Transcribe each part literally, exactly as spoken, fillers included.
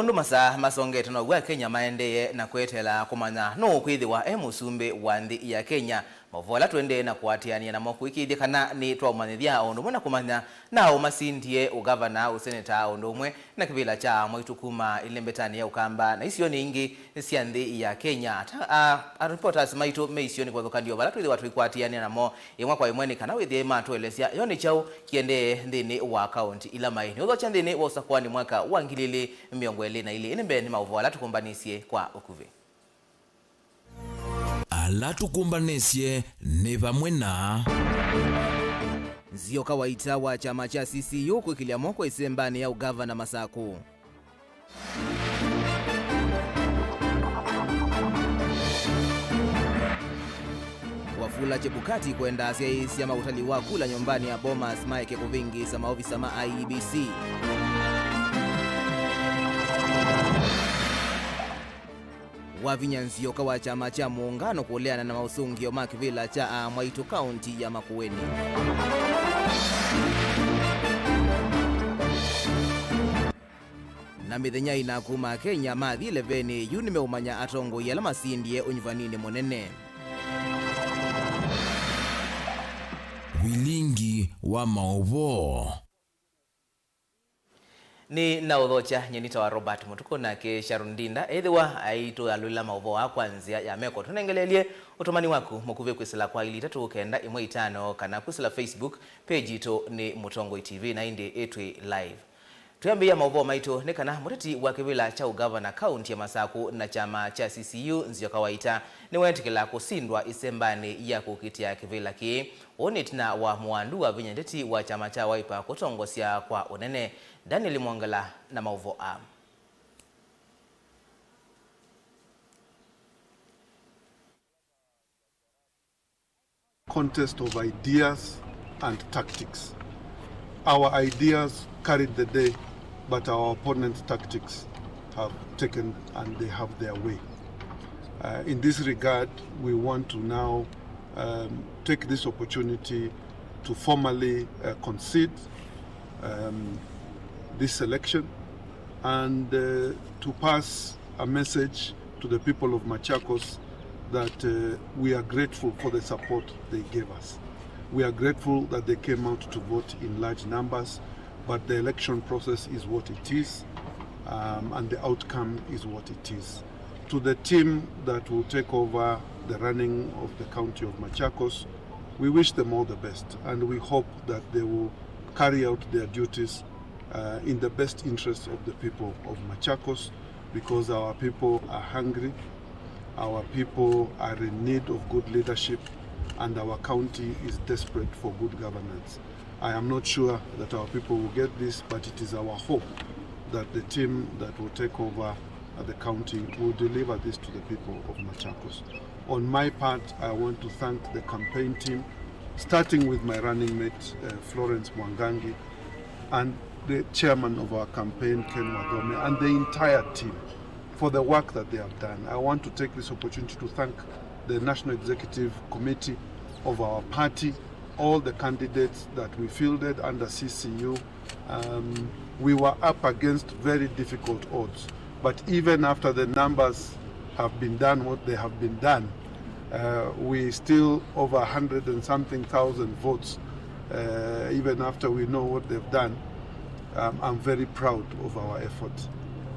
Ũndũ masaa masongete, now'o Akenya maendee na kweteela kũmanya nũũ ũkwĩthĩwa e mũsumbĩ wa nthĩ ya Kenya. Maũvoo ala tũendee na kũatĩanĩa namo kũĩkĩĩthya kana nĩ twaũmanyĩthya o ũndũ ũmwe na kũmanya naũ masindie ũgavana, ũseneta, o ũndũ ũmwe na kĩvĩla kya Mwaitũ kuma ĩlembetanĩ ya Ũkamba na isionĩ ingĩ sya nthĩ ya Kenya. Ta, a, a reporters maitũ me isionĩ kũvathũkany'a vala twĩthĩwa tũikwatĩanĩa namo ĩmwe kwa ĩmwe nĩ kana wĩthĩe matũelesya yo nĩ kyaũ kĩendee nthĩnĩ wa kaũnti ila maĩ nĩũthokya nthĩnĩ wa ũsakuanĩ mwaka wa ngili ilĩ mĩongo ĩlĩ na ilĩ. Ĩndĩ mbee nĩ maũvoo ala tũkũmbanĩsye kwa ũkuvĩ. Ala tũkũmbanĩsye nĩ vamwe na Nzioka Waita wa kyama kya C C U kwĩkĩlya moko ĩsembanĩ ya ũgavana Masakũ. Wafula Chebukati kwenda asyaĩĩsya ma ũtali wa kula nyũmbanĩ ya Bomas maeke kũvĩngĩĩsa maovisa ma I E B C. Wavinya Nzioka wa kyama kya Mũũngano kũleana na maũsũngĩo ma kĩvĩla kya Aamwaitũ kaũnti ya Makueni. Na mĩthenya ĩna kuma Akenya mathi ĩlevenĩ yu nĩmeũmanya atongoi ala masindie ũnyuvaninĩ mũnene. Vilingi wa maũvoo. Nĩ na ũthokya, nyie nĩtawa Robert Mũtukũ, nake Sharon Ndinda ethĩwa aitũalũĩla maũvoo aa kwa nzĩa ya meko. Tũnengeleelye ũtũmani waku mũkuvĩ kwĩsĩla kwa ilĩ itatũ kenda ĩmwe itano kana kwĩsĩla Facebook page yitũ nĩ Mũtongoi T V na ĩndĩ ĩtwĩ live. Twĩambĩĩa maũvoo maitũ nĩ kana mũteti wa kĩvĩla kya ũgavana kaũnti ya Masakũ na kyama kya C C U Nzioka Waita nĩweetĩkĩla kũsindwa ĩsembanĩ ya kũkitĩa kĩvĩla kĩĩ. Ũũ nĩ ĩtina wa mũandu wa vinya ndeti wa kyama kya Wiper kũtongosya kwa ũnene. Daniel Mwongela na maũvoo aa. Contest of ideas and tactics. Our ideas carried the day, but our opponents' tactics have taken and they have their way. Uh, in this regard, we want to now um, take this opportunity to formally uh, concede um, this election and uh, to pass a message to the people of Machakos that uh, we are grateful for the support they gave us. We are grateful that they came out to vote in large numbers, but the election process is what it is, um, and the outcome is what it is. To the team that will take over the running of the county of Machakos, we wish them all the best, and we hope that they will carry out their duties uh, in the best interests of the people of Machakos, because our people are hungry, our people are in need of good leadership, and our county is desperate for good governance. I am not sure that our people will get this, but it is our hope that the team that will take over at the county will deliver this to the people of Machakos. On my part, I want to thank the campaign team, starting with my running mate, uh, Florence Mwangangi, and the chairman of our campaign, Ken Wagome, and the entire team for the work that they have done. I want to take this opportunity to thank the National Executive Committee of our party, all the candidates that we fielded under C C U, um, we were up against very difficult odds. But even after the numbers have been done what they have been done, uh, we still over a hundred and something thousand votes, uh, even after we know what they've done. Um, I'm very proud of our effort.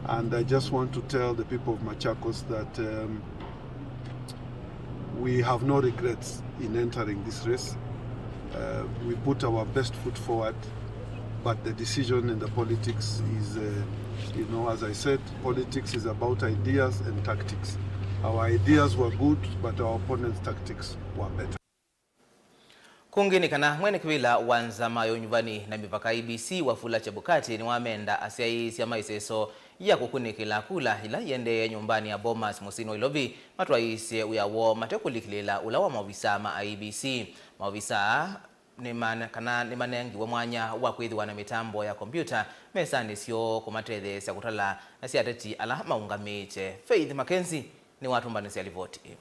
And I just want to tell the people of Machakos that um, we have no regrets in entering this race. Uh, we put our best foot forward, but the decision in the politics is, uh, you know, as I said, politics is about ideas and tactics. Our ideas were good, but our opponents' tactics were better. Kũngĩ nĩ kana mwene kĩvĩla wa nzama ya ũnyuvani na mĩvaka I E B C Wafula Chebukati nĩwamenda asyaĩĩsya ma ĩseso ya kũkunĩkĩla kula ila iendee nyũmbanĩ ya Bomas mũsyĩnĩ wa Ilovi matwaĩĩsye wĩa woo mate kũlikĩlĩĩla ũla wa maovisaa ma I E B C. Maovisaa nĩmane-, kana nĩmanengiwe mwanya wa kwĩthĩwa na mĩtambo ya kombyũta mesanĩ syoo kũmatetheesya kũtala na sya ateti ala maũngamĩte. Faith Mackenzie nĩwatũmbanĩsya livoti ĩĩ.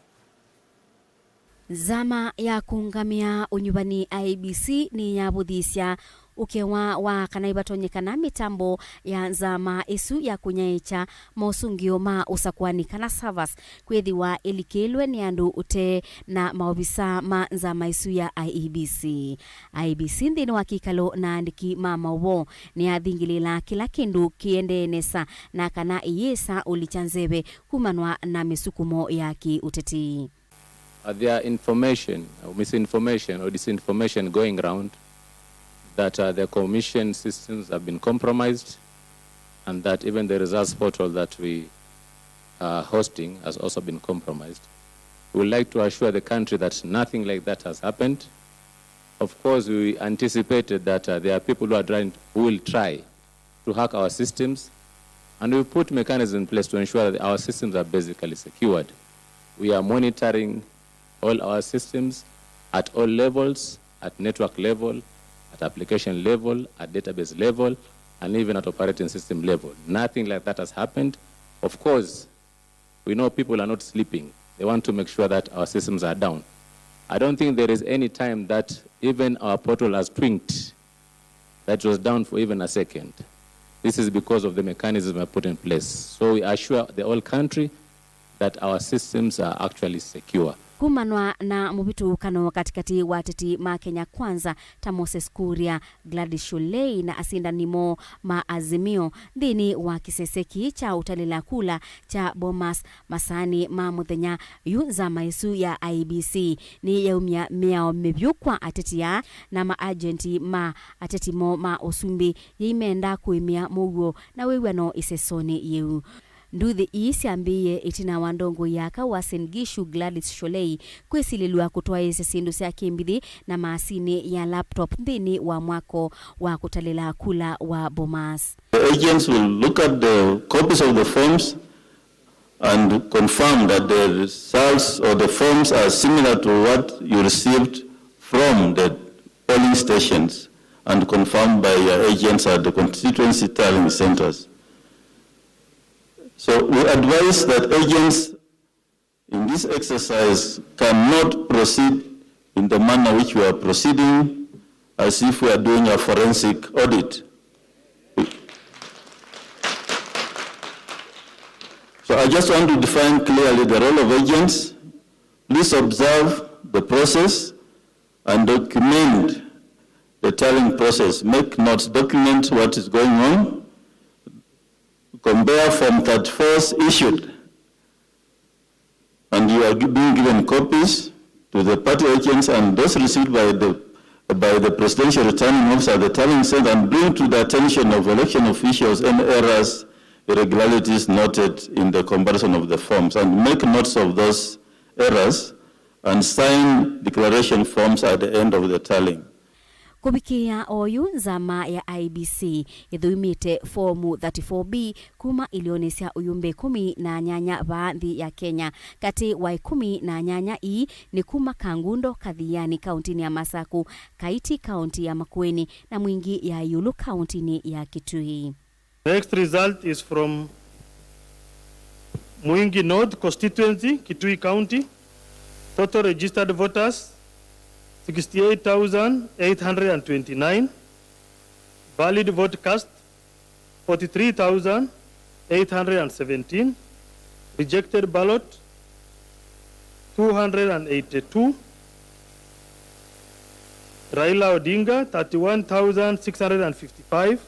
Nzama ya kũũngamĩa ũnyuvani I E B C nĩyavũthisya Ũkewa wa kana ivatonyekana mĩtambo ya nzama ĩsu ya kũnyaĩĩkya mosũngĩo ma ũsakũani kana servers kwĩthĩwa ĩlikĩlwe nĩ andũ ũte na maovisa ma nzama ĩsu ya I E B C. I E B C nthĩnĩ wa kĩkalo na andĩki ma maũvoo nĩyathingĩlĩĩla kĩla kĩndũ kĩendee nesa na kana ĩyĩsa ũlikya nzeve kumanwa na mĩsukumo ya kĩũteti. Uh, there are information, or misinformation, or disinformation going around that, uh, the commission systems have been compromised and that even the results portal that we are hosting has also been compromised. We would like to assure the country that nothing like that has happened. Of course, we anticipated that, uh, there are people who are trying, who will try to hack our systems, and we put mechanisms in place to ensure that our systems are basically secured. We are monitoring all our systems at all levels, at network level, at application level, at database level, and even at operating system level. Nothing like that has happened. Of course, we know people are not sleeping. They want to make sure that our systems are down. I don't think there is any time that even our portal has twinked, that it was down for even a second. This is because of the mechanism I put in place. So we assure the whole country that our systems are actually secure. Kumanwa na mũvĩtũkano katĩkatĩ wa ateti ma Kenya Kwanza ta Moses Kuria, Gladys Sholei na asindani moo ma Azimio nthĩnĩ wa kĩsese kĩĩ kya ũtalĩla kula kya Bomas masaanĩ ma mũthenya yu nzama ĩsu ya I E B C nĩyaumya mĩao mĩvyũ kwa ateti aa na maajenti ma ateti moo ma ũsumbĩ yĩimenda kũĩmĩa mũuo na wĩw'ano ĩsesonĩ yĩu. Nduthi ii syambĩĩe ĩtina wa ndongoi ya aka wa Uasin Gishu Gladys Sholei kwĩsilĩlw'a kũtwaĩĩsya syĩndũ sya kĩmbithĩ na maasinĩ ya laptop nthĩnĩ wa mwako wa kũtalĩla kula wa Bomas. The agents will look at the copies of the forms and confirm that the results or the forms are similar to what you received from the polling stations and confirmed by your agents at the constituency tallying centers. So we advise that agents in this exercise cannot proceed in the manner which we are proceeding, as if we are doing a forensic audit. So I just want to define clearly the role of agents. Please observe the process and document the tallying process. Make notes, document what is going on. Compare Form thirty-four issued and you are gi- being given copies to the party agents and those received by the by the presidential returning officer at the tallying center and bring to the attention of election officials any errors, irregularities noted in the comparison of the forms and make notes of those errors and sign declaration forms at the end of the tallying. Kũvikĩĩa oyu, nzama ya I E B C ĩthũimĩte fomu thirty-four B kuma ilionĩ sya ũyũmbe ĩkũmi na nyanya vaa nthĩ ya Kenya. Katĩ wa ĩkũmi na nyanya ii nĩ kuma Kangundo, Kathiani kaũntĩnĩ ya Masaku, Kaiti kaũntĩ ya Makueni, na Mwingi ya Ĩũlũ kaũntĩnĩ ya Kitui. Next result is from Mwingi North Constituency, Kitui County. Total registered voters, sixty-eight thousand eight hundred and twenty-nine. Valid vote cast, forty-three thousand eight hundred and seventeen. Rejected ballot, two hundred and eighty-two. Raila Odinga, thirty-one thousand six hundred and fifty-five.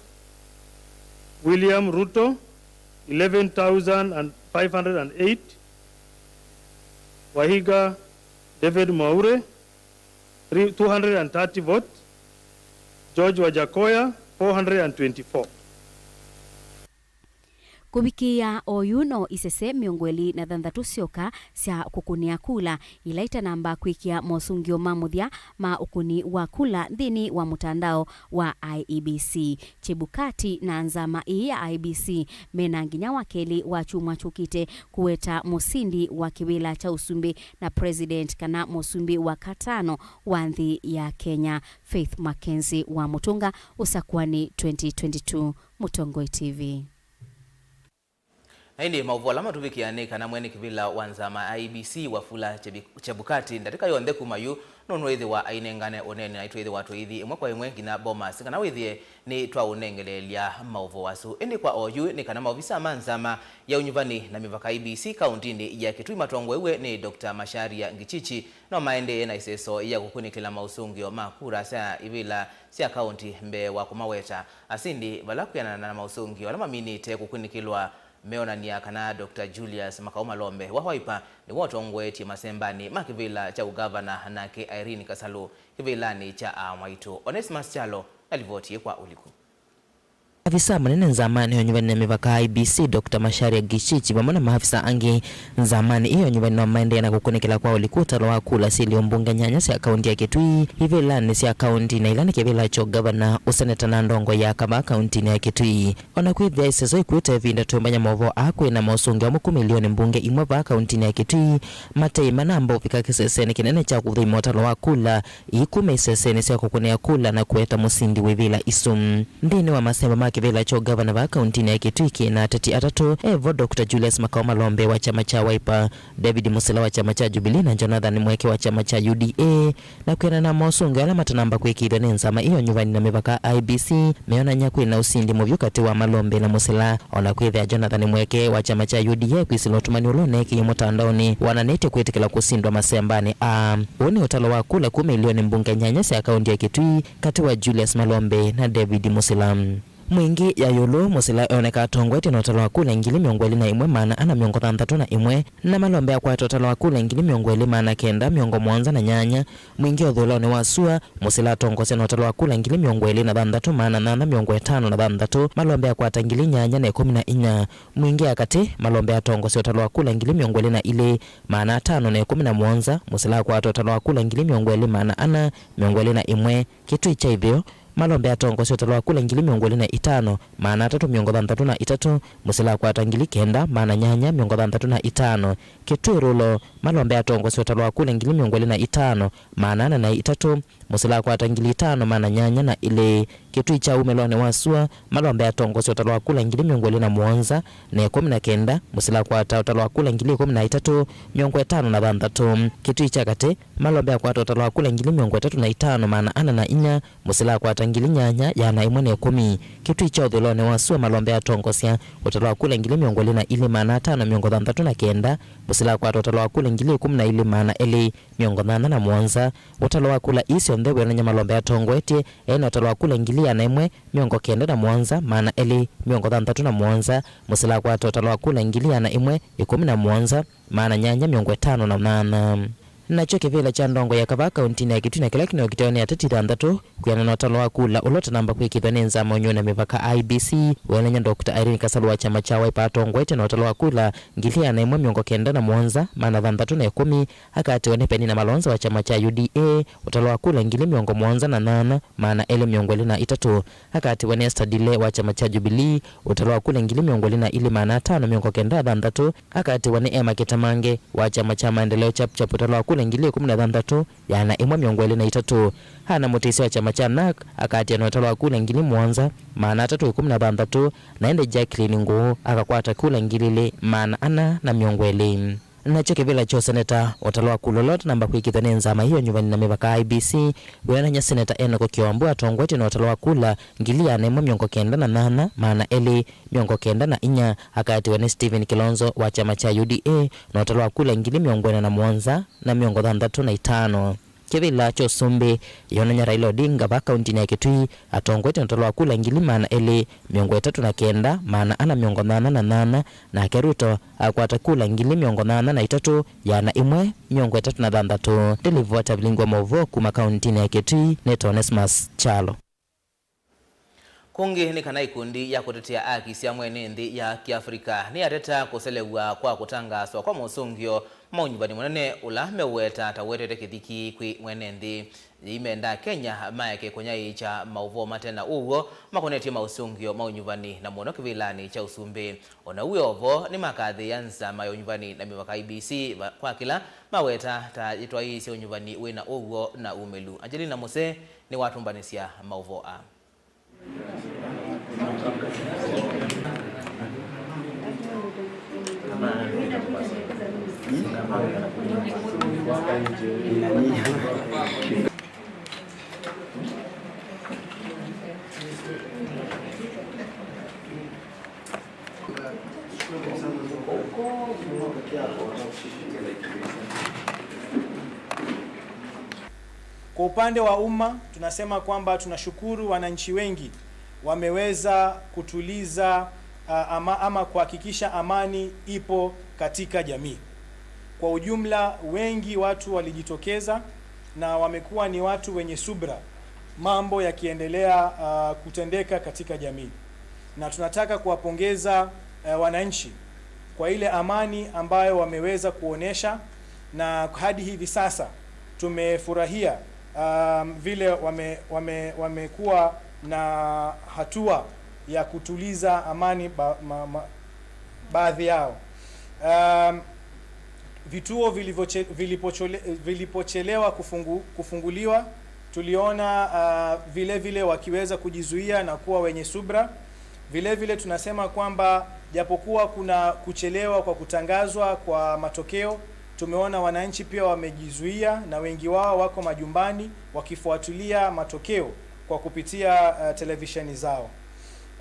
William Ruto, eleven thousand five hundred and eight. Wahiga David Mwaure, three- two hundred and thirty votes. George Wajakoya, four hundred and twenty-four. Kũvikĩĩa oyu, no isese mĩongo ĩlĩ na thanthatũ syoka sya kũkũnĩa kula ila itanamba kwĩkĩa mosũngĩo ma mũthya ma ũkũni wa kula nthĩnĩ wa mũtandao wa I E B C. Chebukati na nzama ĩĩ ya I E B C mena nginya wa kelĩ wa kyumwa kyũkĩte kũweta mũsindi wa kĩvĩla kya ũsumbĩ na president kana mũsumbĩ wa katano wa nthĩ ya Kenya, Faith Mackenzie Wamũtũnga, ũsakũanĩ twenty twenty-two. Mũtongoi T V. Na ĩndĩ maũvoo ala matũvikĩa nĩ kana mwene kĩvĩla wa nzama ya I E B C, Wafula Chebi-, Chebukati, ndatĩka yonthe kuma yu nũndũ ĩthĩwa ainengane ũneeni, na itwĩthĩwa tũithi ĩmwe kwa ĩmwe nginya Bomas, kana wĩthĩe nĩ twaũnengeleelya maũvoo asu. Ĩndĩ kwa oyu nĩ kana maovisa ma nzama ya ũnyuvani na mĩvaka, I E B C, kaũntinĩ ya Kitui matongoew'e nĩ Doctor Macharia Ngichichi no maendee na ĩseso ya kũkunĩkĩla maũsũngĩo ma kura sya ivĩla sya kaũnti mbee wa kũmaweta asindi vala kwĩanana na maũsũngĩo ala maminĩte kũkunĩkĩlwa meonany'a kana Doctor Julius Makau Malombe wa Wiper nĩwe ũtongoetye masembanĩ ma kĩvĩla kya ũgavana, nake Irene Kasalu kĩvĩlanĩ kya Aamwaitũ. Onesmus Kyalo na livoti ĩ kwa ũliku. Afisa mũnene nzamanĩ ya ũnyuvani na mĩvaka, I E B C, Doctor Macharia Ngichichi, vamwe na maafisa angĩ nzamanĩ ĩyo ya ũnyuvani no maendee na kũkunĩkĩla kwa ũliku ũtalo wa kula syĩlio mbunge nyanya sya kaũnti ya Kitui, ivĩlanĩ sya kaũnti, na ila nĩ kĩvĩla kya ũgavana, ũseneta na ndongo ya kava kaũntinĩ ya Kitui. O na kwĩthĩa ĩseso ĩkwĩte ĩvinda tũmbanya maũvoo aa, kwĩ na maũsũngĩo amwe kuma ĩlĩonĩ mbunge imwe vaa kaũntinĩ ya Kitui matei manamba ũvika kĩsesenĩ kĩnene kya kũthũima ũtalo wa kula ii kuma isesenĩ sya kũkũnĩa kula na kũeta mũsindi wa ivĩla isu. Nthĩnĩ wa masemba ma kĩvĩla kya ũgavana vaa kaũntinĩ ya Kitui kĩ na ateti atatũ, e vo Doctor Julius Makau Malombe wa kyama kya Wiper, David Musila wa kyama kya Jubilee, na Jonathan Mweke wa kyama kya U D A. Na kwĩanana na mosũngĩo ala matanamba kwĩkĩĩthw'a nĩ nzama ĩyo nyuvani na mĩvaka, I E B C, meonany'a kwĩ na ũsindi mũvyũ katĩ wa Malombe na Mũsila. O na kwĩthĩa Jonathan Mweke wa kyama kya U D A kwĩsĩla ũtũmani ũla ũneekie mũtandaonĩ wananĩtye kwĩtĩkĩla kũsindwa masembanĩ aa. Ũũ nĩ ũtalo wa kula kuma ĩlĩonĩ mbunge nyanya sya kaũnti ya Kitui katĩ wa Julius Malombe na David Mũsila. Mwingĩ ya ĩũlũ, Mũsila eoneka atongoetye na ũtalo wa kula ngili mĩongo ĩlĩ na ĩmwe maana ana mĩongo thanthatũ na ĩmwe, na Malombe akwata ũtalo wa kula ngili mĩongo ĩlĩ maana kenda mĩongo mũonza na nyanya. Mwingĩ ũthũĩlonĩ wa sua, Mũsila atongosya na ũtalo wa kula ngili mĩongo ĩlĩ na thanthatũ maana nyanya mĩongo ĩtano na thanthatũ, Malombe akwata ngili nyanya na ĩkũmi na inya. Mwingĩ ya katĩ, Malombe atongosya ũtalo wa kula ngili mĩongo ĩlĩ na ilĩ maana atano na ĩkũmi na mũonza, Mũsila akwata ũtalo wa kula ngili mĩongo ĩlĩ maana ana mĩongo ĩlĩ na ĩmwe. Kĩtui kya ĩtheo, Malombe atongosya ũtalo wa kula ngili mĩongo ĩlĩ na itano maana atatũ mĩongo thanthatũ na itatũ, Mũsila akwata ngili kenda maana nyanya mĩongo thanthatũ na itano. Kĩtw'ĩrũlo, Malombe atongosya ũtalo wa kula ngili mĩongo ĩlĩ na itano maana ana na itatũ, Mũsila akwata ngili itano maana nyanya na ilĩ. Kĩtui kya umĩlonĩ wa sua, Malombe atongosya ũtalo wa kula ngili mĩongo ĩlĩ na mũonza na ĩkũmi na kenda, Mũsila akwata ũtalo wa kula ngili ĩkũmi na itatũ mĩongo ĩtano na thanthatũ. Kĩtui kya katĩ, Malombe akwata ũtalo wa kula ngili mĩongo ĩtatũ na itano maana ana na inya, Mũsila akwata ngili nyanya, ĩana ĩmwe na ĩkũmi. Kĩtui kya ũthũĩlonĩ wa sua, Malombe atongosya ũtalo wa kula ngili mĩongo ĩlĩ na ilĩ maana atano mĩongo thanthatũ na kenda, Mũsila akwata ũtalo wa kula ngili ĩkũmi na ilĩ maana elĩ mĩongo nyanya na mũonza. Ũtalo wa kula ii syonthe wĩonany'a Malombe atongoetye e na ũtalo wa kula ngili ĩana ĩmwe mĩongo kenda na mũonza maana elĩ mĩongo thanthatũ na mũonza, Mũsila akwata ũtalo wa kula ngili ĩana ĩmwe ĩkũmi na mũonza maana nyanya mĩongo ĩtano na nyanya. Nakyo kĩvĩla kya ndongo ya kavaa kaũntinĩ ya Kitui na kĩla kĩneũkitĩwa nĩ ateti thanthatũ kwĩanana na ũtalo wa kula ũla ũtanamba kwĩkĩĩthwa nĩ nzama ũnyuo na mĩvaka, I E B C, wĩonany'a Doctor Irene Kasalu wa kyama kya Wiper atongoetye na ũtalo wa kula ngili ĩana ĩmwe mĩongo kenda na mũonza maana thanthatũ na ĩkũmi, akatĩwa nĩ Penina Malonza wa kyama kya U D A, ũtalo wa kula ngili mĩongo mũonza na nyanya maana elĩ mĩongo ĩlĩ na itatũ, akatĩwa nĩ Esther Ndile wa kyama kya Jubilee, ũtalo wa kula ngili mĩongo ĩlĩ na ilĩ maana atano mĩongo kenda na thanthatũ, akatĩwa nĩ Emma Kĩtamange wa kyama kya Maendeleo Chap Chap, ũtalo wa kula ngili ĩkũmi na thanthatũ ĩana ĩmwe mĩongo ĩlĩ na itatũ. Hana Mũtĩsya wa kyama kya NARC akatĩa na ũtalo wa kula ngili mũonza maana atatũ ĩkũmi na thanthatũ, na ĩndĩ Jacqueline Ngũũ akakwata kula ngili ilĩ maana ana na mĩongo ĩlĩ. Nakyo kĩvĩla kya ũseneta, ũtalo wa kula ũla ũtanamba kwĩkĩĩthwa nĩ nzama ĩyo nyuvani na mĩvaka, I E B C, wĩonany'a Seneta Enock Kĩwambua atongoetye na ũtalo wa kula ngili ĩana ĩmwe mĩongo kenda na nyanya maana elĩ mĩongo kenda na inya, akatĩwa nĩ Stephen Kilonzo wa kyama kya U D A na ũtalo wa kula ngili mĩongo ĩna na mũonza na mĩongo thanthatũ na itano. Kĩvĩla kya ũsumbĩ, yĩonany'a Raila Odinga va kaũntinĩ ya Kitui atongoetye na ũtalo wa kula ngili maana elĩ mĩongo ĩtatũ na kenda maana ana mĩongo nyanya na nyanya, nake Ruto akwata kula ngili mĩongo nyanya na itatũ ĩana ĩmwe mĩongo ĩtatũ na thanthatũ. Ndĩlivota vilingi wa maũvoo kuma kaũntinĩ ya Kitui, nĩtawa Onesmus Kyalo. Kũngĩ nĩ kana ikundi ya kũtetea aki sya mwene nthĩ ya Kiafrika nĩyateta kũselew'a kwa kũtangaaswa kwa mosũngĩo ma ũnyuvani mũnene ũla meũweta ta ũetete kĩthiki kwĩ mwene nthĩ. Yĩimenda Kenya maeke kũnyaĩĩkya maũvoo mate na ũw'o makonetye maũsũngĩo ma ũnyuvani, na mũno kĩvĩlanĩ kya ũsumbĩ. O na ũu wĩ o vo, nĩmakathĩĩa nzama ya ũnyuvani na mĩvaka, I E B C, va-, kwa kĩla maweta ta yĩtwaĩĩsye ũnyuvani wĩ na ũw'o na umĩlu. Angelina Muse nĩwatũmbanĩsya maũvoo aa. Kwa upande wa umma, tunasema kwamba tunashukuru wananchi wengi wameweza kutuliza, ah, ama, ama kuhakikisha amani ipo katika jamii. Kwa ujumla, wengi watu walijitokeza na wamekuwa ni watu wenye subra, mambo yakiendelea, ah, kutendeka katika jamii. Na tunataka kuwapongeza, eh, wananchi kwa ile amani ambayo wameweza kuonesha, na hadi hivi sasa tumefurahia, um, vile wame-, wame-, wamekuwa na hatua ya kutuliza amani ba-, ma-, ma-, baadhi yao. Um, vituo vilivyoche-, vilipochole-, vilipochelewa kufungu-, kufunguliwa, tuliona, uh, vile vile wakiweza kujizuia na kuwa wenye subra. Vile vile tunasema kwamba japokuwa kuna kuchelewa kwa kutangazwa kwa matokeo, tumeona wananchi pia wamejizuia na wengi wao wako majumbani wakifuatilia matokeo kwa kupitia, uh, televisheni zao.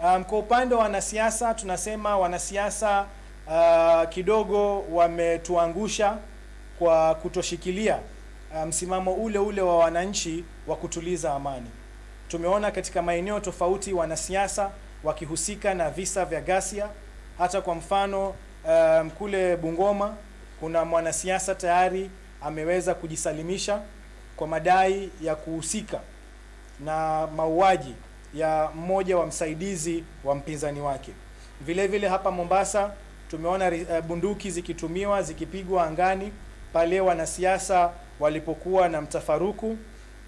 Um, kwa upande wa wanasiasa, tunasema wanasiasa, uh, kidogo wametuangusha kwa kutoshikilia, uh, msimamo ule ule wa wananchi wa kutuliza amani. Tumeona katika maeneo tofauti wanasiasa wakihusika na visa vya ghasia. Hata kwa mfano, um, kule Bungoma kuna mwanasiasa tayari ameweza kujisalimisha kwa madai ya kuhusika na mauaji ya mmoja wa msaidizi wa mpinzani wake. Vile vile hapa Mombasa tumeona ri-, eh, bunduki zikitumiwa, zikipigwa angani pale wanasiasa walipokuwa na mtafaruku.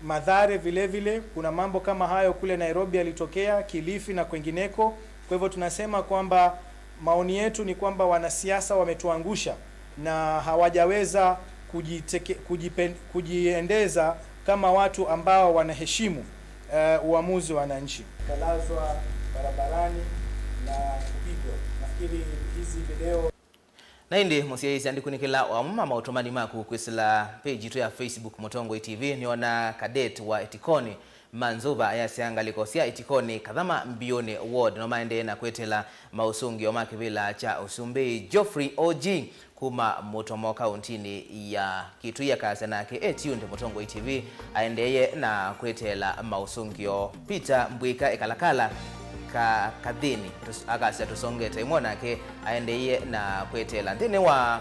Mathare vile vile, kuna mambo kama hayo kule Nairobi yalitokea, Kilifi na kwengineko. Kwa hivyo tunasema kwamba maoni yetu ni kwamba wanasiasa wametuangusha na hawajaweza kujiteke-, kujipe-, kujiendeza kama watu ambao wanaheshimu, eh, uamuzi wa wananchi. Kalazwa barabarani na kupigwa. Nafikiri hizi video Na ĩndĩ, mũsyaĩĩsya, ndikũnĩkĩla o amwe ma maũtũmani maku kwĩsĩla page yitũ ya Facebook Mũtongoi T V, nĩona cadet wa Etikoni, Manzuva, ayasya ngalĩko sya Etikoni, Kathama, Mbiũnĩ ward, no maendee na kwetela maũsũngĩo ma kĩvĩla kya ũsumbĩ. Geoffrey O G kuma Mũtomo kaũntinĩ ya Kitui akasya nake e tuned Mũtongoi T V aendeeye na kwetela maũsũngĩo. Peter Mbwĩka e Kalakala ka Kathĩni tũs-, akasya tũsongete ĩmwe nake aendeeye na kwetela. Nthĩnĩ wa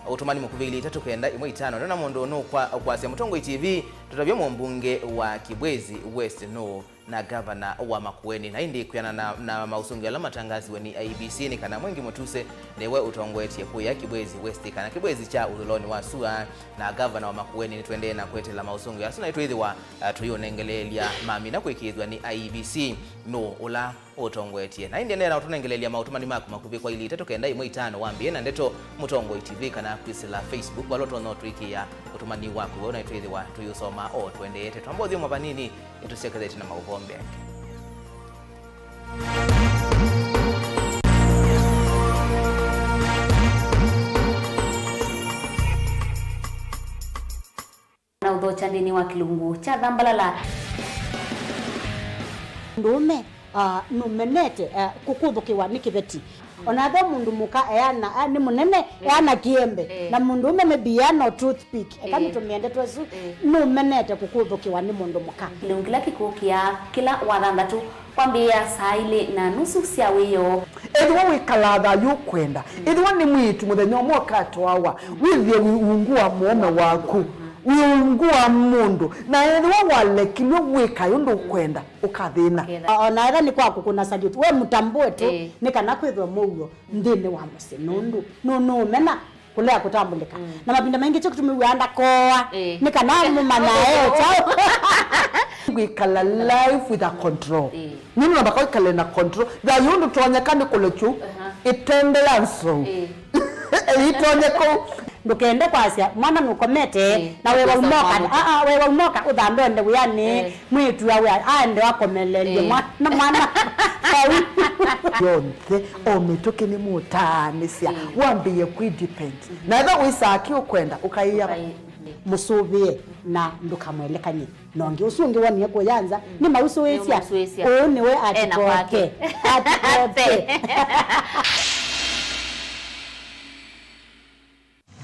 ũtũmani mũkuvĩ ilĩ itatũ kenda ĩmwe itano, nĩona mũndũ nũkwa-, ũkwasya Mũtongoi T V, tũtavye mũmbunge wa Kibwezi West nũũ na ngavana wa Makueni. Na ĩndĩ kwĩanana na, na maũsũngĩo ala matangasiwe nĩ I E B C nĩ kana Mwengi Mũtuse nĩwe ũtongoetye kũya Kibwezi West kana Kibwezi kya ũthũlonĩ wa sua, na ngavana wa Makueni. Nĩtũendee na kwetela maũsũngĩo asu na nĩtwĩthĩwa, ah, tũyĩũnengeleelya mamina kũĩkĩĩthw'a nĩ I E B C nũũ ũla ũtongoetye. Na ĩndĩ endeea na ũtũnengeleelya maũtũmani maku makuvĩ kwa ilĩ itatũ kenda ĩmwe itano wambĩĩe na ndeto Mũtongoi T V kana kwĩsĩla Facebook, vala ũtonya ũtwĩkĩĩa ũtũmani waku weu na nĩtwĩthĩwa tũyĩũsoma o tũendeete. Twamba ũthyũmũa vanini, nĩtũsyokethetye na maũvoo mbee angĩ. Na ũthokya nthĩnĩ wa kĩlungu kya thambalala. Mũndũũme, ah, nũmenete, ah, kũkũthũkĩwa nĩ kĩveti. O na ethĩwa mũndũ mũka eana, ah, nĩ mũnene, eh, eana kĩembe. Eh. Na mũndũũme maybe eana o toothpick. Eka, eh, nĩtũmĩe ndeto ĩsu, eh, nũmenete kũkũthũkĩwa nĩ mũndũ mũka. Kĩlungu kĩla kĩkũkĩa kĩla wathanthatũ kwambĩĩa saa ilĩ na nusu sya wĩoo. Ethĩwa wĩkalaa thayũ ũkwenda, ethĩwa nĩ mwĩĩtu mũthenya ũmwe ũkatwawa, wĩthĩe wĩ ungu wa mũũme waku, wĩ ungu wa mũndũ, na ethĩwa walekilw'e wĩkae ũndũ ũkwenda, ũkathĩna. Ũkethĩa. O na ethĩwa nĩ kwa kũkũna salute, we mũtambũe tu, ĩĩ, nĩ kana kwĩthwe mũuo nthĩnĩ wa mũsyĩ, nũndũ nũ-, nũũmena kũlea kũtambũlĩka. Mm. Na mavinda maingĩ kyo kĩtumi wĩaa ndakoa, ĩĩ, nĩ kana mũmanya e kyaũ. Kwĩkala life with a control. Ĩĩ. Nũndũ namba kwa ĩkale na control. Thayũ ndũtonyeka nĩ kũlekyu. Aha. Ĩtende ya nzou. Ĩĩ. Ĩitonye kũu. Ndũkende kwasya mwana nũkomete, ĩĩ, na we waumoka. Aa, we waumoka ũthambe ũende wĩanĩ. Ĩĩ. Mwĩĩtu awe aende akomelelye, ĩĩ, mwana, mwana. Vau. Yonthe, o mĩtũkĩ nĩmũtaanĩsya, wambĩĩe kwĩdepend. Na ethĩwa wĩsaa kĩ ũkwenda, ũkaĩa mũsũvĩe na ndũkamwelekany'e na ũngĩ. Ũsu ũngĩ wonie kũya nza, nĩmausũĩsya. Nĩmausũĩsya. Ũũ nĩwe ena kwake. Atikote. Atikote.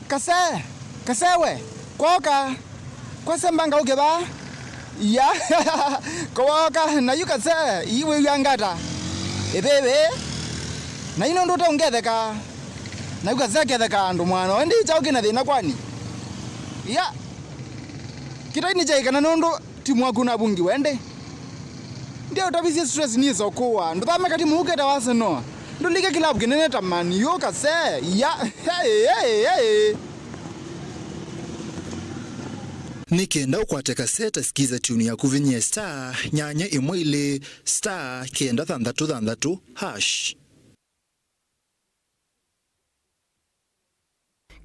Kase, kase we, kwoka, kwase mbanga ũke vaa. Ya, kwoka, na yu kase, ii wĩw'a ngata. Ĩvĩvĩ, na yu nũndũ ũte ũngetheka. Na yu kase aketheka andũ mwana, wendi kyaũ kĩna thĩna kwani? Ya, kĩtai nĩ kyaĩ kana nũndũ timu waku navungiwe ĩndĩ? Ndio utavisye stress ni sokua. Ndũthame kati muukete wa Arsenal. Ndũlike kilabu kinene ta Man U kase. Ya. Hey, hey, hey. Nĩ kenda ũkwate kaseta, sikiza tune yaku, vinyie star nyanya ĩmwe ilĩ star kenda thanthatũ thanthatũ hash.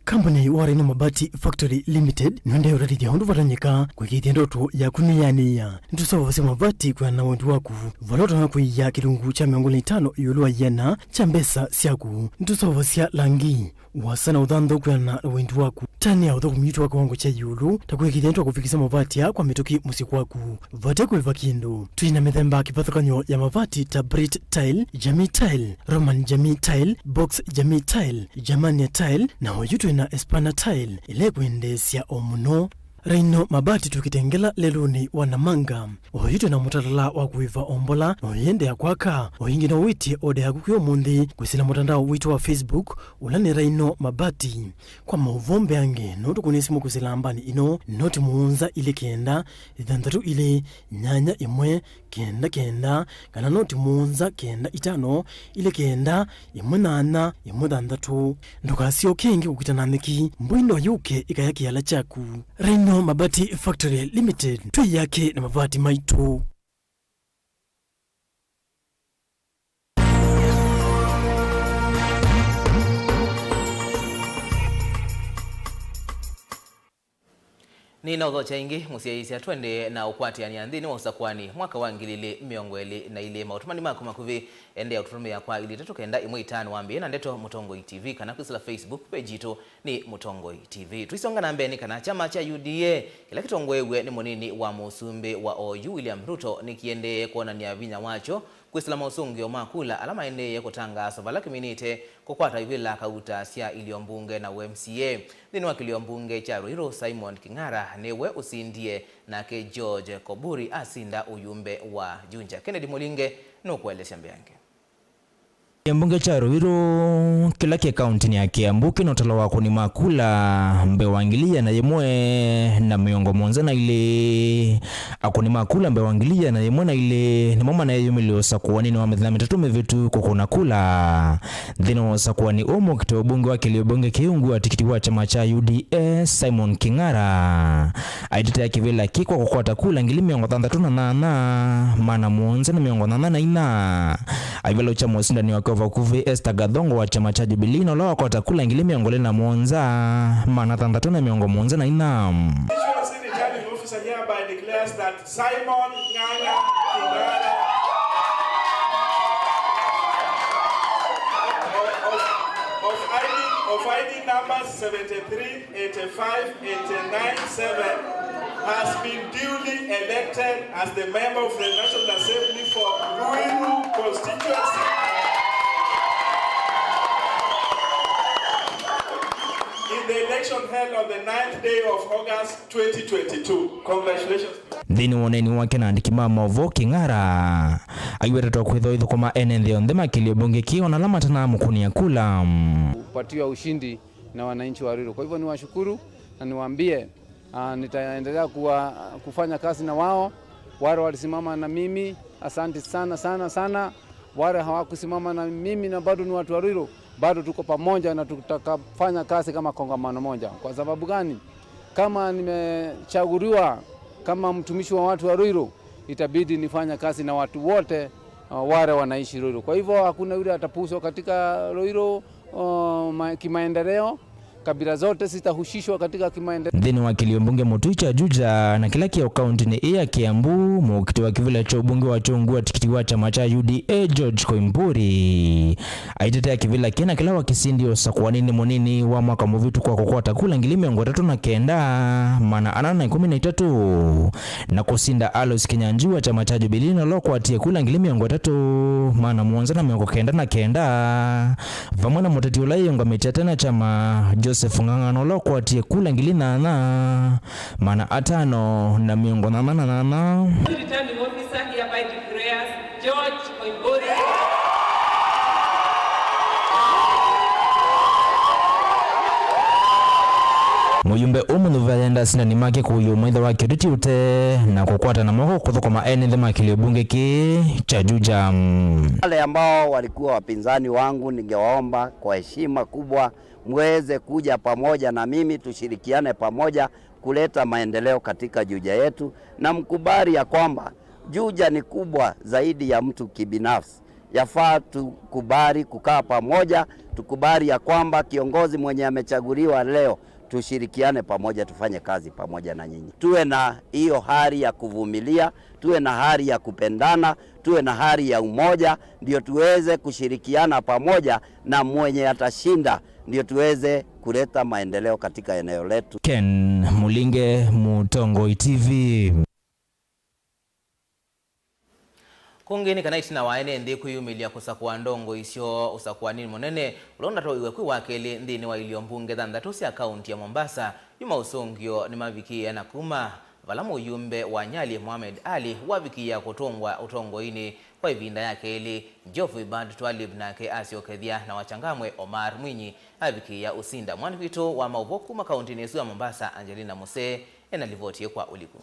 Kambuni wa Rhino Mabati Factory Limited nĩendeea ũtethya ũndũ vatonyeka kũĩkĩĩthya ndoto yaku nĩyanĩĩa. Nĩtũseũvasya mavati kwĩana na wendi waku, vala ũtonya kũia kĩlungu kya mĩongo ĩlĩ na itano ĩũlũ wa ĩana kya mbesa syaku. Nĩtũseũvasya langi, ũasa na ũthanthũ kwĩana na wendi waku. Tanĩa ũthũkũmi witũ wa kĩwango kya ĩũlũ, ta kũĩkĩĩthya nĩtwakũvikĩsya mavati aa kwa mĩtũkĩ mũsyĩ kwaku vate kũĩva kĩndũ. Twĩ na mĩthemba kĩvathũkany'o ya mavati ta Brit Tile, Jamii Tile, Roman Jamii Tile, Box Jamii Tile, Germania Tile, na oyu twĩ na Espana Tile, ĩla ĩkwendeesya o mũno. Rhino Mabati tũkĩtengela lelũnĩ wa Namanga. Oyu twĩ na mũtalala wa kũĩva o mbola, na ũyĩendeea kwaka. O ĩngĩ no wĩtye oda yaku kwĩ ũmũnthĩ kwĩsĩla mũtandao witũ wa Facebook, ũla nĩ Rhino Mabati. Kwa maũvoo mbeange, no tũkũnĩe simũ kwĩsĩla nambani ĩno, noti mũonza ilĩ kenda, thanthatũ ilĩ, nyanya ĩmwe, kenda kenda, kana noti mũonza kenda itano, ilĩ kenda, ĩmwe nyanya, ĩmwe thanthatũ. Ndũkasyoke ĩngĩ kũkita na nyeki, mbũi no yũke ĩkaya kĩala kyaku. Rhino Mabati Factory Limited, twĩ yake na mavati maitũ. Nĩnaũthokya ĩngĩ, mũsyaĩĩsya, twendee na ũkwatĩanĩa nthĩnĩ wa ũsakũani mwaka wa ngili ilĩ mĩongo ĩlĩ na ilĩ. Maũtũmani maku makuvĩ, endeea ũtũtũmĩa kwa ilĩ itatũ kenda ĩmwe itano wambĩĩe na ndeto Mũtongoi T V, kana kwĩsĩla Facebook page yitũ nĩ Mũtongoi T V. Tũisonga na mbee, nĩ kana kyama kya U D A, kĩla kĩtongoew'e nĩ mũnini wa mũsumbĩ wa oyu, William Ruto, nĩkĩendee kwonany'a vinya wakyo kwĩsĩla maũsũngĩo ma kula ala maendeeie kũtangaaswa vala kĩminĩte kũkwata ivĩla kauta sya ilio mbunge na U M C A. Nthĩnĩ wa kĩlio mbunge kya Ruiru, Simon King'ara nĩwe ũsindie, nake George Koburi asinda ũyumbe wa Juja. Kennedy Mũlinge nũkũelesya mbeange. Kĩlio mbunge kya Ruiru, kĩla kĩ kauntinĩ ya Kiambu, kĩna ũtalo wa akũni ma kula mbee wa ngili ĩana yĩmwe na mĩongo mũonza na ilĩ. Akũni ma kula mbee wa ngili ĩana yĩmwe na ilĩ nĩmo maneyũmĩlile ũsakũanĩnĩ wa mĩthenya mĩtatũ mĩvĩtu kũkũna kula. Nthĩnĩ wa ũsakũani ũũ, mũkita wa ũmbunge wa kĩlio mbunge kĩu, ũngĩ wa tikiti wa kyama kya U D A, Simon King'ara, aitetea kĩvĩla kĩ kwa kũkwata kula ngili mĩongo thanthatũ na nyanya, maana mũonza na mĩongo nyanya na inya. Aivalũkya mũsindani wake wa vakuvĩ, Esther Gathongo wa kyama kya Jubilee, na ũla wakwata kula ngili mĩongo ĩlĩ na mũonza, maana thanthatũ na mĩongo mũonza na inya. Officer hereby declares that Simon Ng'ang'a King'ara of, of, of I D, of I D numbers seventy-three, eighty-five, eighty-nine, seven has been duly elected as the member of the National Assembly for Ruiru constituency in the election held on the ninth day of August, twenty twenty-two. Congratulations. Nthĩnĩ wa ũneeni wake na andĩki ma maũvoo, King'ara aiwetetwe kwĩthwa ithũkũma ene nthĩ yonthe ma kĩlio mbunge kĩĩ, ona ala matanamũkũnĩa kula. Kupatiwa ushindi na wananchi wa Ruiru. Kwa hivyo niwashukuru na niwaambie, ah, nitaendelea kuwa, kufanya kazi na wao. Wale walisimama na mimi, asante sana, sana, sana. Wale hawakusimama na mimi na bado ni watu wa Ruiru, bado tuko pamoja na tutakafanya kazi kama kongamano moja. Kwa sababu gani? Kama nimechaguliwa kama mtumishi wa watu wa Ruiru, itabidi nifanye kazi na watu wote, uh, wale wanaishi Ruiru. Kwa hivyo hakuna yule atapuuzwa katika Ruiru, uh, ma-, kimaendeleo. Kabila zote zitahusishwa katika kimaendeleo. Nthĩnĩ wa kĩlio mbunge mũtũi kya Juja na kĩla kĩ o kaũntĩnĩ ĩĩ ya Kiambu, mũkiti wa kĩvĩla kya ũmbunge wa Kyungu wa tikiti wa kyama kya U D A George Koimburi aitetea kĩvĩla kĩna kĩla wakĩsindie ũsakũaninĩ mũnini wa mwaka mũvĩtũku wa kũkwata kula ngili mĩongo ĩtatũ na kenda, maana ana na ĩkũmi na itatũ, na kũsinda Alois Kinyanjui wa kyama kya Jubilee na ũla ũkwatie kula ngili mĩongo ĩtatũ, maana mũonza na mĩongo kenda na kenda, vamwe na mũteti ũla ĩũngamĩte tene kyama Joseph Ng'ang'a na ũla ũkwatie kula ngili nyanya, maana atano na mĩongo nyanya na nyanya. Returning officer hereby declares George Koimburi. Mũyumbe ũũ mũnyuve ayenda asindani make kũyũ maitha wa kĩũteti ũte na kũkwatana moko kũthũkũma ene nthĩ ma kĩlio mbunge kĩĩ kya Juja. Wale ambao walikuwa wapinzani wangu, ningewaomba kwa heshima kubwa muweze kuja pamoja na mimi, tushirikiane pamoja kuleta maendeleo katika Juja yetu, na mkubali ya kwamba Juja ni kubwa zaidi ya mtu kibinafsi. Yafaa tukubali kukaa pamoja, tukubali ya kwamba kiongozi mwenye amechaguliwa leo, tushirikiane pamoja, tufanye kazi pamoja na nyinyi. Tuwe na hiyo hali ya kuvumilia, tuwe na hali ya kupendana, tuwe na hali ya umoja, ndio tuweze kushirikiana pamoja na mwenye atashinda, ndio tuweze kuleta maendeleo katika eneo letu. Ken Mulinge, Mũtongoi T V. Kũngĩ nĩ kana ĩtina wa ene nthĩ kwĩyumĩlya kũsakũa ndongoi syoo ũsakũaninĩ mũnene ũla ũnatwaĩwe kwĩ wa kelĩ nthĩnĩ wa ilio mbunge thanthatũ sya kaunti ya Mombasa, yu maũsũngĩo nĩmavikĩĩe na kuma vala mũyumbe wa Nyali Mohamed Ali wavikĩĩa kũtũngwa ũtongoinĩ kwa ĩvinda ya kelĩ, Geoffrey Bad Twalib nake asyokethya na wa Changamwe Omar Mwinyi avikĩĩa ũsinda. Mwandĩki witũ wa maũvoo kuma kauntinĩ ĩsu ya Mombasa, Angelina Musee, ena livoti ĩ kwa ũliku.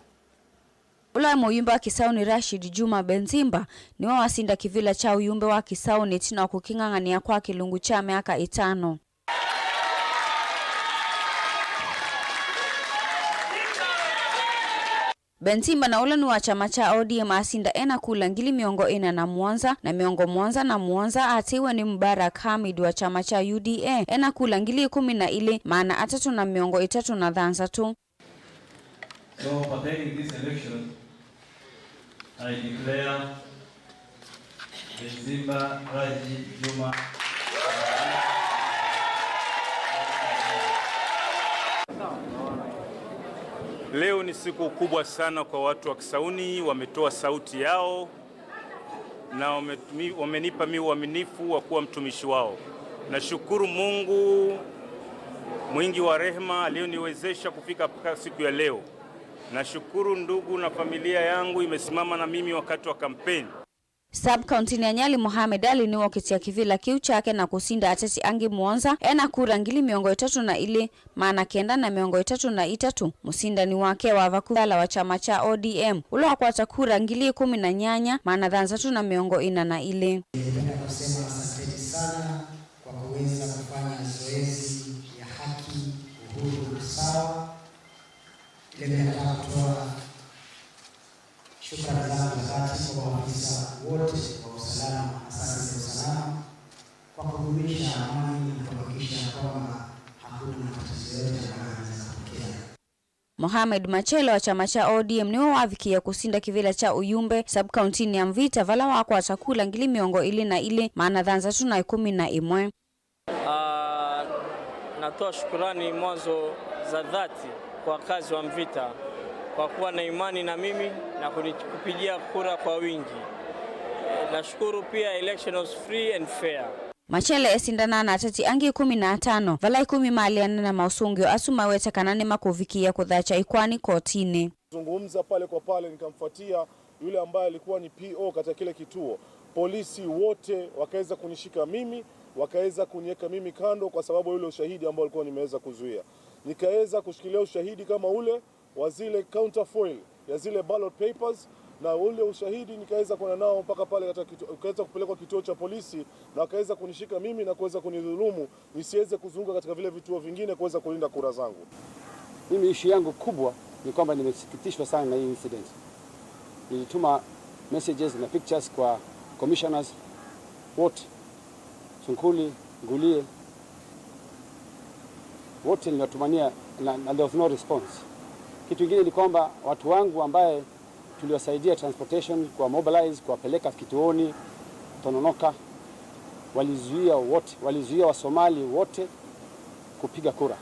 Ũla wĩ mũyumbe wa Kisauni Rashid Juma Benzimba nĩwe wasinda kĩvĩla kya ũyumbe wa Kisauni ĩtina wa kũkĩng'ang'anĩa kwa kĩlungu kya myaka ĩtano. Benzimba na ũla nĩ wa kyama kya O D M asinda ena kula ngili mĩongo ĩna na mũonza na mĩongo mũonza na mũonza, atĩĩwe nĩ Mubarak Hamid wa kyama kya U D A ena kula ngili ĩkũmi na ilĩ, maana atatũ na mĩongo ĩtatũ na thanthatũ. So, pertaining this election, I declare Benzimba Rashid Juma. Leo ni siku kubwa sana kwa watu wa Kisauni, wametoa sauti yao na wametumi-, wamenipa mi uaminifu wa kuwa mtumishi wao. Nashukuru Mungu mwingi wa rehema aliyoniwezesha kufika mpaka siku ya leo. Nashukuru ndugu na familia yangu imesimama na mimi wakati wa kampeni. Sub-county ya Nyali, Mohamed Ali nĩwokĩtya kĩvĩla kĩu kyake na kũsinda ateti angĩ mũonza ena kura ngili mĩongo ĩtatũ na ilĩ, maana kenda na mĩongo ĩtatũ na itatũ. Mũsindani wake wa vakuvĩ ala wa kyama kya O D M, ũla wakwata kura ngili ĩkũmi na nyanya, maana thanthatũ na mĩongo ĩna na ilĩ. Ningependa kusema asanteni sana kwa kuweza kufanya zoezi ya haki, uhuru na usawa. Vile vile nataka kutoa shukrani zangu za dhati kwa maafisa wote wa usalama, asasi za usalama, kwa kudumisha amani na kuhakikisha kwamba hakuna matatizo yote ambayo yanaweza kutokea. Mohamed Machele wa kyama kya O D M nĩwe wavikĩie kũsinda kĩvĩla kya ũyumbe sub-county-inĩ ya Mvita, vala wakwata kula ngili mĩongo ĩlĩ na ilĩ, maana thanthatũ na ĩkũmi na ĩmwe. Ah, natoa shukurani mwanzo za dhati kwa wakazi wa Mvita kwa kuwa na imani na mimi na kunikupigia kura kwa wingi. Eh, nashukuru pia, election was free and fair. Machele esindanaa na ateti angĩ ĩkũmi na atano, vala ĩkũmi maaleana na maũsũngĩo asu mawete kana nĩmakũvikĩĩa kũthakya ĩkoani kotinĩ. Zungumza pale kwa pale, nikamfuatia yule ambaye alikuwa ni P O katika kile kituo. Polisi wote wakaweza kunishika mimi, wakaweza kuniweka mimi kando kwa sababu ya yule ushahidi ambao alikuwa nimeweza kuzuia. Nikaweza kushikilia ushahidi kama ule wa zile counterfoil ya zile ballot papers, na ule ushahidi nikaweza kwenda nao mpaka pale katika kituo, ukaweza kupelekwa kituo cha polisi, na wakaweza kunishika mimi na kuweza kunidhulumu nisiweze kuzunguka katika vile vituo vingine kuweza kulinda kura zangu. Mimi issue yangu kubwa ni kwamba nimesikitishwa sana na hii incident. Nilituma messages na pictures kwa commissioners wote, Sunkuli, Ngulie, Wote niliwatumania na, na there was no response. Kitu kingine ni kwamba watu wangu ambaye tuliwasaidia transportation, kuwa mobilize, kuwapeleka kituoni Tononoka, walizuia wote, walizuia Wasomali wote kupiga kura.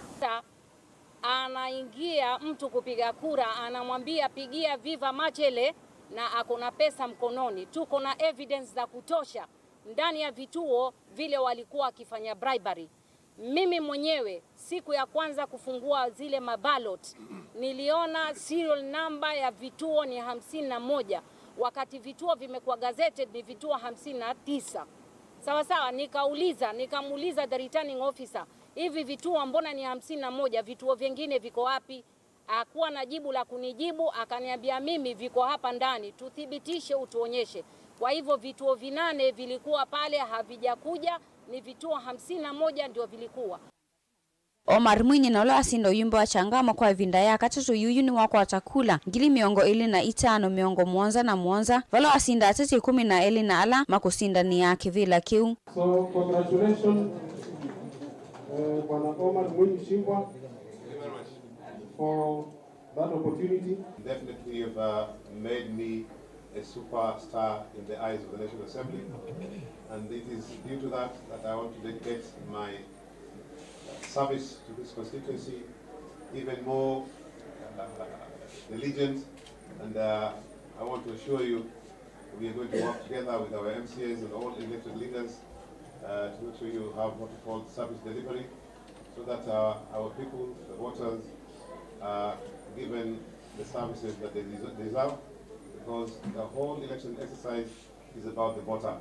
Anaingia mtu kupiga kura, anamwambia pigia Viva Machele na ako na pesa mkononi. Tuko na evidence za kutosha ndani ya vituo vile walikuwa wakifanya bribery. Mimi mwenyewe siku ya kwanza kufungua zile maballot, niliona serial number ya vituo ni hamsini na moja, wakati vituo vimekuwa gazetted ni vituo hamsini na tisa. Sawa sawa, nikauliza, nikamuuliza the returning officer, "Hivi vituo mbona ni hamsini na moja, vituo vingine viko wapi?" Hakuwa na jibu la kunijibu, akaniambia, "Mimi viko hapa ndani, tuthibitishe, utuonyeshe." Kwa hivyo vituo vinane vilikuwa pale havijakuja, ni vituo hamsini na moja ndio vilikuwa. Omar Mwinyi, na ũla wasinda ũyumbe wa Changamwe kwa ĩvinda ya katatũ yuyu, nĩwakwata kula ngili mĩongo ĩlĩ na itano mĩongo mũonza na mũonza, vala wasinda ateti ĩkũmi na elĩ na ala makũsindanĩa kĩvĩla kĩu. So, congratulations, uh, Bwana Omar Mwinyi Shimbwa, for that opportunity. Definitely, you've, uh, made me a superstar in the eyes of the National Assembly, and it is due to that that I want to dedicate my service to this constituency even more, uh, diligent, and, uh, I want to assure you we are going to work together with our M C As and all elected leaders, uh, to make sure you have what we call service delivery, so that, uh, our people, the voters, are given the services that they des-, deserve, because the whole election exercise is about the voter.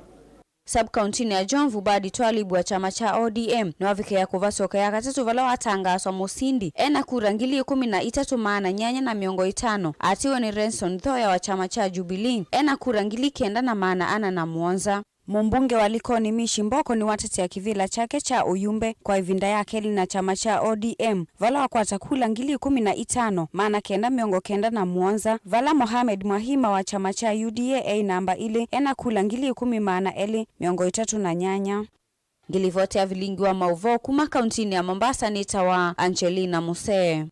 Sub-kauntinĩ ya Jomvu, Badi Twalib wa kyama kya O D M nĩwavikĩĩa kũvasũka ya katatũ vala watangaaswa mũsindi ena kura ngili ĩkũmi na itatũ maana nyanya na mĩongo ĩtano, atiwe nĩ Renson Thoya wa kyama kya Jubilee ena kura ngili kenda na maana ana na mũonza. Mũmbunge wa Likoni Mishi Mboko nĩwatetea kĩvĩla kyake kya ũyumbe kwa ĩvinda ya kelĩ na kyama kya O D M, vala wakwata kula ngili ĩkũmi na itano, maana kenda mĩongo kenda na mũonza, vala Mohamed Mwahima wa kyama kya U D A eĩ namba ilĩ ena kula ngili ĩkũmi maana elĩ mĩongo ĩtatũ na nyanya. Ngilivoti ya vilingi wa maũvoo kuma kauntinĩ ya Mombasa nĩtawa Angelina Musee.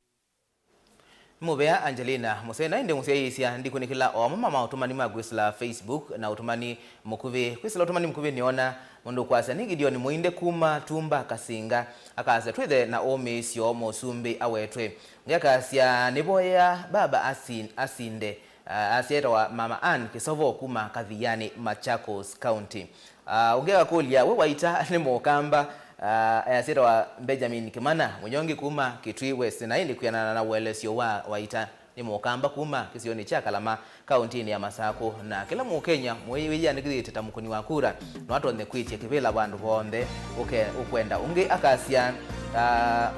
Nĩ mũvea Angelina Musee, na ĩndĩ mũsyaĩĩsya, ndikunĩkĩla o amwe ma maũtũmani ma kwĩsĩla Facebook na ũtũmani mũkuvĩ. Kwĩsĩla ũtũmani mũkuvĩ nĩona mũndũ ũkwasya nĩ Gideon Mũinde kuma Tumba Kasinga, akasya twĩthe na ũmĩĩsyo mũsumbĩ awetwe. Ũngĩ akasya nĩvoyea baba asin-, asinde, ah, asya etawa Mama Ann Kĩsovo kuma Kathiani, Machakos County. Ah, ũngĩ akakũlya, we Waita nĩ Mũkamba? Ah, easya etawa Benjamin Kĩmana, Mũnyongi kuma Kitui West, na ĩndĩ kwĩanana na ũelesyo wa Waita, nĩ Mũkamba kuma kĩsionĩ kya Kalama, kauntinĩ ya Masakũ, na kĩla Mũkenya mwĩ-, wĩyĩandĩkĩthĩtye ta mũkũni wa kura no atonye kwĩtya kĩvĩla vandũ vonthe ũke-, ũkwenda. Ũngĩ akasya, ah,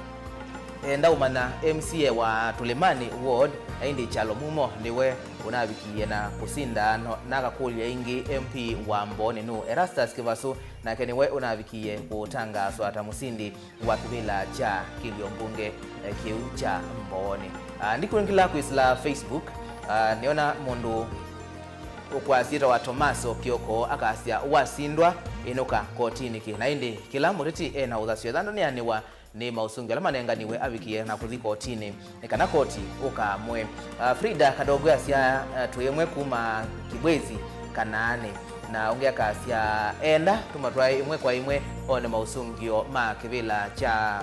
enda ũmanya M C A wa Tũlĩmanĩ Ward, na ĩndĩ Kyalo Mumo nĩwe ũnavikie na kũsinda, no, na akakũlya ĩngĩ M P wa Mbooni nũũ? Erastus Kĩvasũ, nake nĩwe ũnavikie kũtangaaswa ta mũsindi wa kĩvĩla kya kĩlio mbunge, eh, kĩu kya Mbooni. Ah, ndikunĩkĩla kwĩsĩla Facebook, ah, nĩona mũndũ ũkwasya etawa Tomaso Kioko akasya, wasindwa, ĩnũka kotinĩ kĩ? Na ĩndĩ kĩla mũteti ena ũthasyo ĩthandũ nĩanĩwa nĩ maũsũngĩo ala manenganiwe avikie na kũthi kotinĩ nĩ kana koti ũkamwe. Ah, Frida Kadogo asya, ah, twĩ ĩmwe kuma Kibwezi Kanaani, na ũngĩ akasya enda tũmatwae ĩmwe kwa ĩmwe one maũsũngĩo ma kĩvĩla kya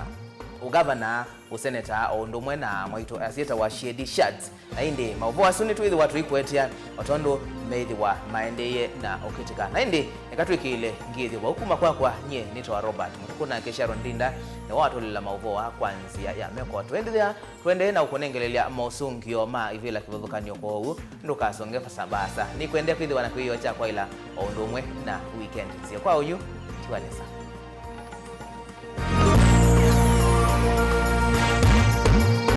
ũgavana, ũseneta, o ũndũ ũmwe na mwaitũ asyĩtawa Shady Shats. Na ĩndĩ maũvoo asu nĩtwĩthĩwa tũikũetea o tondũ meĩthĩwa maendeeye na ũkĩtĩka. Na ĩndĩ eka twĩkĩĩle ngĩĩthyo vau. Kuma kwakwa, nyie nĩtawa Robert Mũtukũ, nake Sharon Ndinda nĩwe watũlĩla maũvoo aa kwa nzĩa ya meko. Tũendethea, tũendee na ũkũnengelelya maũsũngĩo ma ivĩla kĩvathũkany'o. Kwoou ndũkasonge vaasa. Nĩkwendea kwĩthĩwa na kwĩyĩwa kya kwaĩla o ũndũ ũmwe na weekend nzeo. Kwa oyu, tiwa nesa.